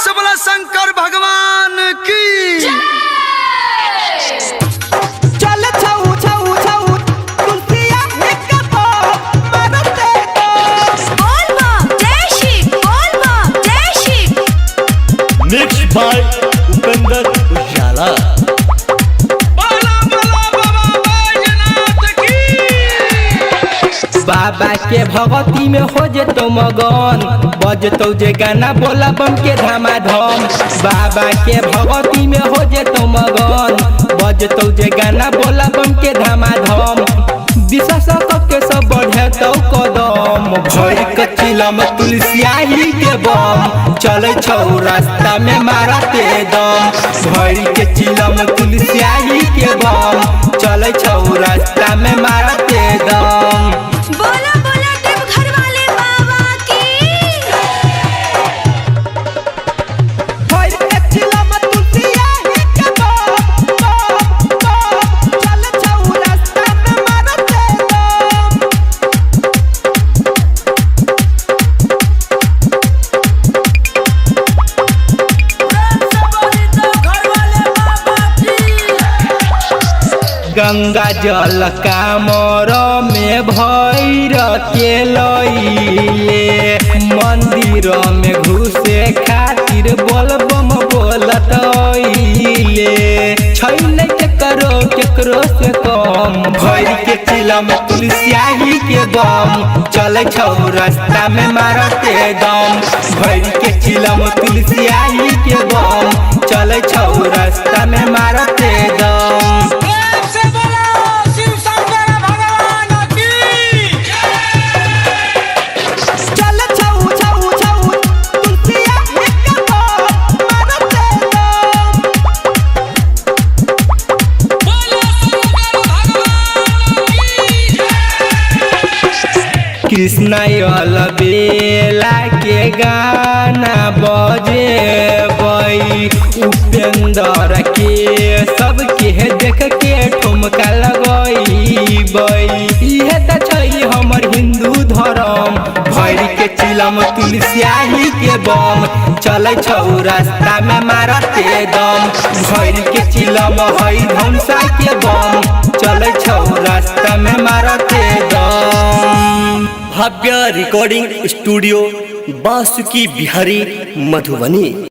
से बोला शंकर भगवान की। चल छऊ छऊ छऊ तुलसिया एक मरते तो। बोल बम जय शिव, बोल बम जय शिव। मिक्स बाय उपेंद्र उजाला। बोला बोला बाबा बैजनाथ की। बाबा के भगवती में हो जेतो मगन, बजतो जे गाना बोला बम के धमाधम। बाबा के भगवती में हो जेतो मगन, बजतो जे गाना बोला बम के धमाधम। दिशा सब के सब बढ़े तो कदम, भर के चिलम तुलसियाही के बम। चले छौ रास्ता में मारते दम, भर के चिलम तुलसियाही के बम। चले छौ रास्ता में मारते दम। बोला बोला देवघर वाले बाबा की। भर के चिलम तुलसियाही के बम, बम, बम। चल छौ रास्ता में मारते दम। गंगा जल कामर में भैर के लैले, मंदिर में घुसे खातिर बोलबम बोलत अइले। छैन केकरो केकरो से कम, भैर के चिलम तुलसियाही के बम। चले छौ रास्ता में मारते दम, भैर के चिलम तुलसियाही के बम। चले छौ रास्ता में मारते दम। प्रेम से बोला शिव शंकर भगवान की। चल छऊ छऊ छऊ तुलसिया एक मरते दम। बोला शंकर भगवान की। कृष्ण बेला के गाना बजेबै, उपेंद्र के सबके देख के ठुमका लगैबै। इहे त छै हमर हिंदू धर्म, भर के चिलम तुलसियाही के बम। चलै छौ रास्ता में मारते दम, भर के चिलम है धमसा के बम। चलै छौ रास्ता में मारते दम। Bhavya recording studio, Basuki Bihari, Madhubani.